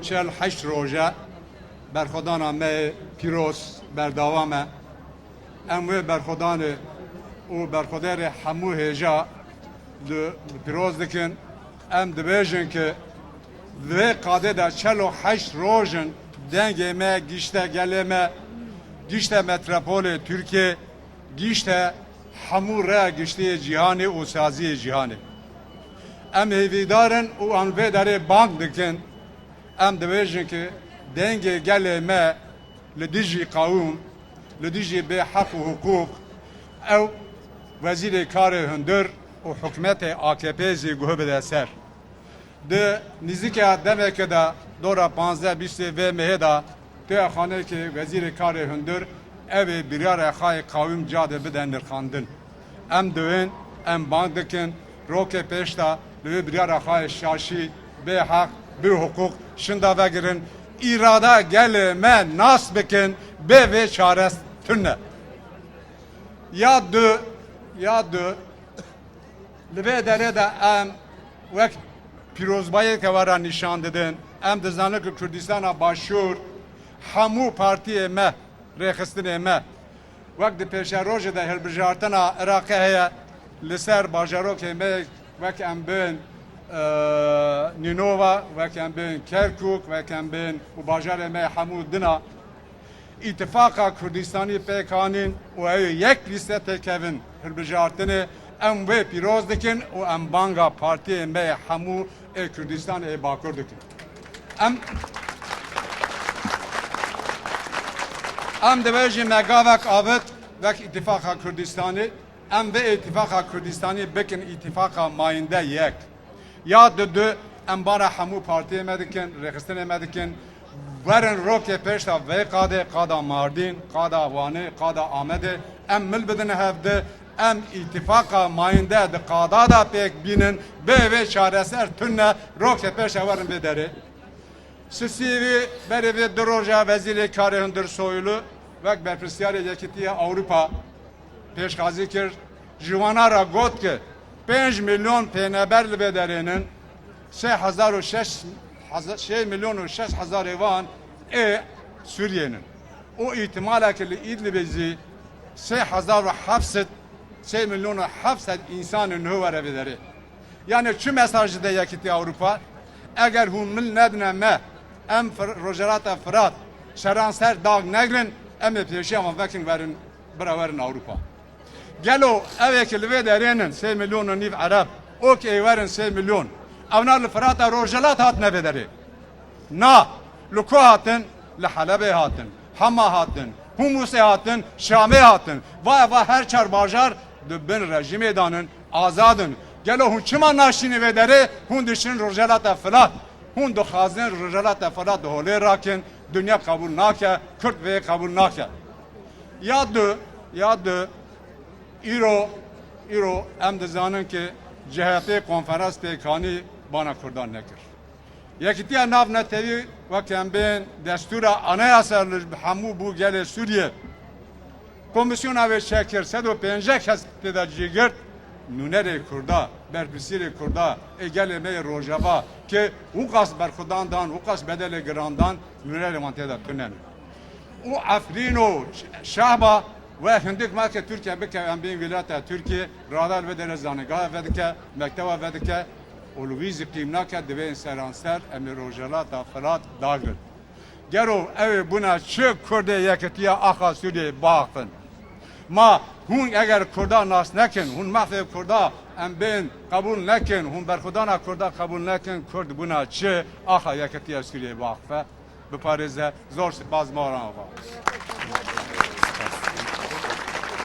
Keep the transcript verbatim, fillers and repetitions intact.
Çel heşt roj e, berxwedana me pîroz berdewam e. Em wê berxwedanê û berxwedêrê hemû hêja di pîroz dikin. Em dibêjin ki di vê qadê de çel û heşt roj in dengê me gişte gelê me, gişte metropolê Tirkiyê, gişte hemû rêya giştî yê cîhanê û saziyê cîhanê. Em hêvîdar in û em vê derê bang dikin. Em dibêjin ki dengê gelê me li dijî qewim, li dijî bêheq û hiqûq, ew Wezîrê Karê Hundir û hikûmetê A K P zî guh bide ser. Di nîzîka demeke de, dora panzdeh bîstê vê mehê de, tê xaneyekê Wezîrê Karê Hundir ew ê biryara xwe yê qewim cade bide nirxandin. Em diwên, em bang dikin, rokê pêş de li wê biryara xwe yê şaşî, bêheq, bêhiqûq şinda vegirin, îrada gelê me nas bikin, bê vê çare tune. Ya du, ya du, li vê derê de em wek pîrozbayiyeke we re nîşan didin. Em dizanin ku Kurdistana Başûr hemû partiyê me, rêxistinê me, wek di pêşerojê de hilbijartina Iraqê heye, li ser bajarokê me wek em bên, e, Nînova, wek em bên Kerkûk, wek em bên û bajarê me hemû dina. Îtifaqa Kurdistanî pêk anîn û ew ê yek lîste têkevin hilbijartinê, em wê pîroz dikin û em banga partiyê me yê hemû ê Kurdistanê ê Bakur dikin. Em, em dibêjin me gavek avêt wek Îtifaqa Kurdistanî, em vê Îtifaqa Kurdistanî bikin îtifaqa mayînde yek. Ya di du, em banga hemû partiyê me dikin, rêxistinê me dikin, werin rokê pêş de vê qadê, qada Mardîn, qada Wanê, qada Amedê, em mil bidin hev di, em îtifaqa mayînde di qada de pêk bînin, bê vê çareser tune, rokê pêş de werin vê derê. Sisî vî berê vê du roja Wezîrê Karê Hundir Soylu wek berpirsiyarê Yekîtiya Ewropa pêşxazî kir, ji wana re got ki pênc milyon pêneber li vê derê nin, sê hezar û şeş, sê milyon û şeş hezarê wan ê Sûriyê nin. Û îhtimaleke li Îdlibê zî sê hezar û heft sed, sê milyon û heft sed însanê nuh were vê derê. Yani çi mesaj dide Yekîtiya Ewropa? Eger hûn mil nedine me, em Fir-, Rojhelata Firat seranser dag negrin, em ê pêşiya wan vekin werin, bira werin Ewropa. Gelo ew ê ki li vê derê nin sê milyon û nîv Ereb, ok ê werin sê milyon, ewna li Firata Rojhelat hatine vê derê? Na, li ku hatin? Li Helebê hatin, Hema hatin, Humusê hatin, Şamê hatin. Va eva her çar bajar di bin rejîmê de nin, azad in. Gelo hûn çima naşînin vê derê, hûn dişin Rojhelata Firat? Hûn dixwazin Rojhelata Firat di holê rakin, dinya qebûl nake, Kurd vê qebûl nake. Ya du, ya du, îro, îro em dizanin ki C H P konferans pêkanî bana Kurdan nekir. Yekîtiya Navnetewî wek em bên destûra anayasa li hemû bû gelê Sûriyê. Komîsyona wê çekir, sed û pêncî kes tê de cî girt, nûnerê Kurda, berpirsîrê Kurda, ê gelê me yê Rojava, ki wîqas berxwedan dan, wîqas bedelê giran dan, nûnerê wan tê de tune ne. Û Efrîn û Şehba we hindik ma ke Tirkiye bike, em bên wîlata Tirkiye, rada li vê derê zanîngeha vedike, mekteba vedike, û li wî zî qîm nake, divê seranser em ê Rojhelata Firat dagrin. Gero ew ê bûna çi Kurdê Yekîtiya Axa Sûriyeyê biaxivin? Ma hûn eger Kurda nas nekin, hûn mafê Kurda em bên qebûl nekin, hûn berxwedana Kurda qebûl nekin, Kurd bûna çi axa Yekîtiya Sûriyeyê biaxife, biparêze? Zor spas, Mewlana Ava.